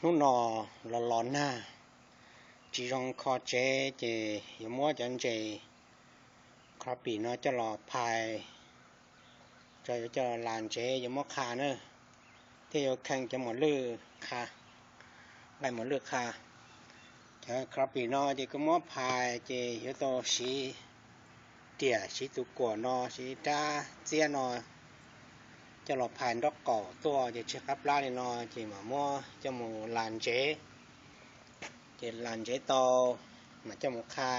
Hnub no los los nag, tsis zoo kho tsev ces yuav muab cov ntses crappie no coj los phais, yuav coj los las ntsev yuav muab qha na, thiab yuav khee cov mos lwj qha, nqaij mos lwj qha. Cov crappie no ces kuv muab phais ces yuav tau siv riam, siv tus kuam no, siv rab txiab no coj los phais nraub qaum tuaj ces tseg qab plab li no ces mam muab coj mus las ntsev. Ces las ntsev tau mam coj mus qha.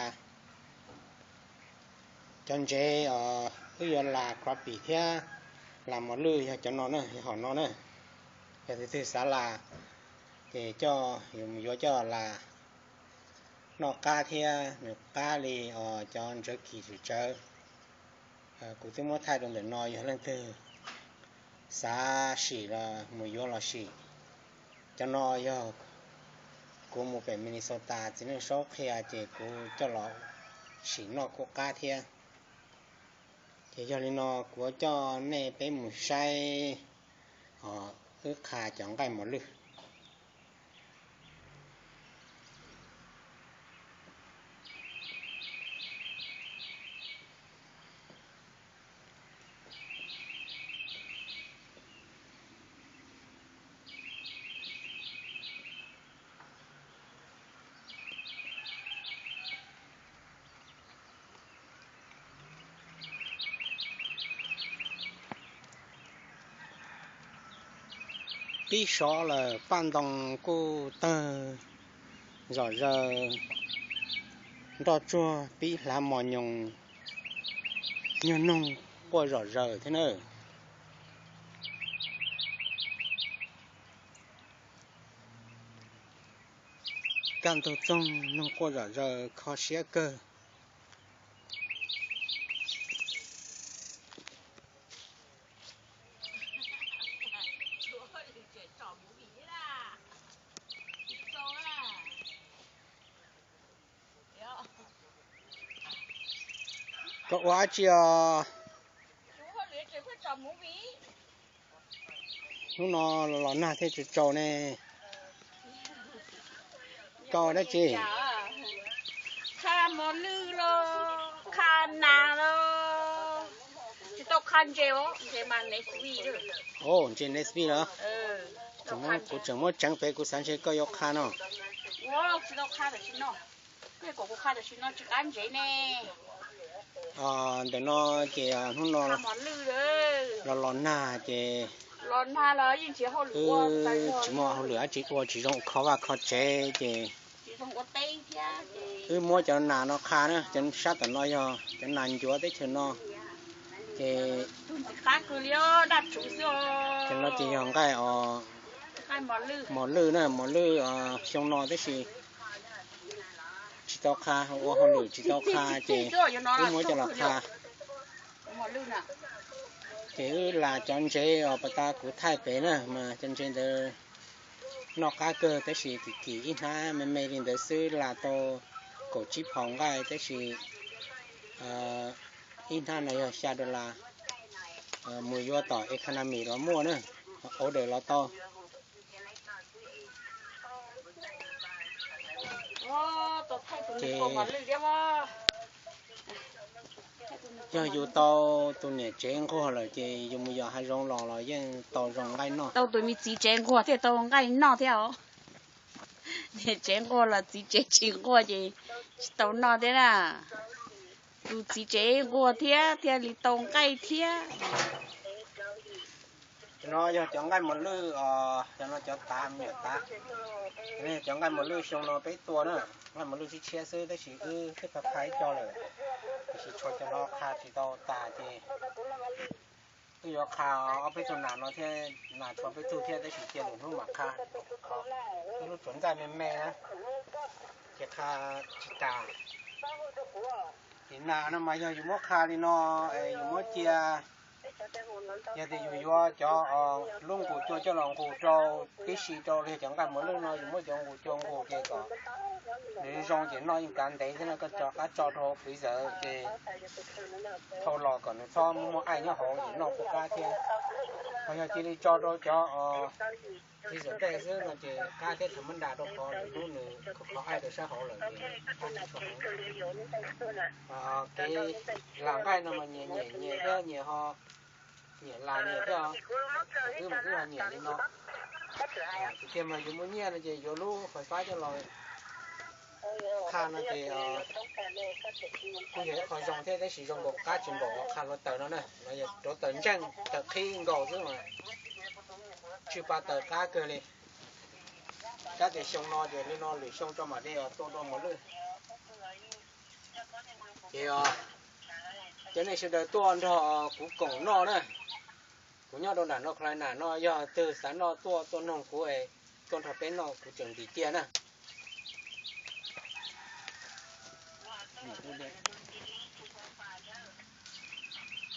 Cov ntsev wb yuav las crappie thiab las mos lwj yog cov no na, yog hom no na. Yog tus twg xav las ces coj, yuav coj las noj qab thiab nws qab li cov ntsev kis tsawv. Kuv twb muab thaij rau ntawm no, yog leej twg xav sim los mus yuav los sim. Cov no yog kuv mus pem Minnesota txiv neej saub qhia ces kuv coj los sim noj kuj qab thiab. Ces yog li no kuv coj nej peb mus saib wb qha cov nqaij mos lwj. Pib sov lawm, paj ntoo kuj tawg zom zaws, nroj tsuag pib hlav mos nyoos, nyuag noog quaj zom zaws thiab na. Kaj ntug txoog noog quaj zom zaws kho siab kawg. Koj ua dab tsi os? Hnub no los nag thiaj tsis tsaus ne. Koj ua dab tsi? Qha mos lwj los qha nas los, tsis tau qha ntses os, ntses mas Nesby. O, ntses Nesby los? Kuv tseem muab tseev pem, kuv xav ntshe koj yuav qha no. Tsis tau qha tam sim no, kuv qha tam sim no tsis qab ntses ne. Ntawm no ces hnub no los los nag ces los nag los yeej tsis hauj lwm, tsis muaj hauj lwm dab tsi ua, tsis zoo kho vaj kho tsev ces wb muab cov nas no qha na, cov sab tom no yog cov nas ncuav teb chaws no. Ces cov no ces yog nqaij os, mos lwj na, mos lwj xyoo no tab sis tsis tau qha, ua hauj lwm tsis tau qha ces wb muab coj los qha. Ces wb las cov ntsev os, pas tas kuv thaij pem na mas cov ntsev ntawd noj qab kawg tab sis kim kim ib hnab me me li ntawd xwb, las tau kaum tsib phaus nqaij tab sis ib hnab no yog xya dollar, mus yuav tom economy los muaj na, order los tau. Ces yog yus tau tus niam tsev nquag lawm ces yus mus yos hav zoov los los yeej tau zoo nqaij noj. Tau tus me txiv tsev nquag thiaj tau nqaij noj thiab os. Niam tsev nquag los txiv tsev tsis nquag ces tsis tau noj thiab na. Tus txiv tsev nquag thiab thiaj li tau nqaij thiab. Cov no yog cov nqaij mos lwj os, cov no cov tav me nyuam tav. Cov no yog cov nqaij mos lwj xyoo no peb tua na, nqaij mos lwj tshiab tshiab xwb tab sis wb twb qha qha ib co lawm, tiam sis tshuav cov no qha tsis tau tas ces wb yuav qha ob peb tug nas no thiab, nas tshuav peb tug thiab tab sis cia lwm hnub mam qha. Ib lub tsuav nqaij me me na, ces qha tsis tas. Ces nas no mas yog yus muab qha li no, yus muab cia, yog tias yus yuav cov lub nqus cua coj los nqus rau tib si rau li cov nqaij mos lwj no, yus muab cov nqus cua nqus ces kom nws zoo ces noj yeej kav ntev thiab no, koj tso qab tso rau hauv freezer ces thau los kom nws txhob muaj aim nyob hauv ces noj kuj qab thiab. Yog cia li tso rau cov zib zawm dej xwb no ces qab thiab thaum muab nra rau qhov lwm hnub nws khov kho aib rau sab hauv lawm ces qab tsis tshua hauv. Kev lam nqaij no mas nyias nyiam nyias thiab nyias ho nyiam lam nyias thiab os. Twb mas twb ho nyiam li no. Tiag tiag mas yus muaj nyiaj no ces yuav lub fais fab coj los qha no ces kuj yog ib qho zoo thiab, tab sis zoo npaum qab tsis npaum qha hluav taws no na, no yog rauv taws ntseej taws qhib nkaus xwb mas tsw pa taws qab kawg li. Tab tias xyoo no ces li no lwm xyoo tso mam li tua dua mos lwj. Ces cov nej sawv daws tuaj nrog kuv koom noj na. Kuv nyob rau nram North Carolina no, yog twg xav noj tuaj tuaj noog kuv es tuaj nrog peb noj kuv tseem ntim ciaj na.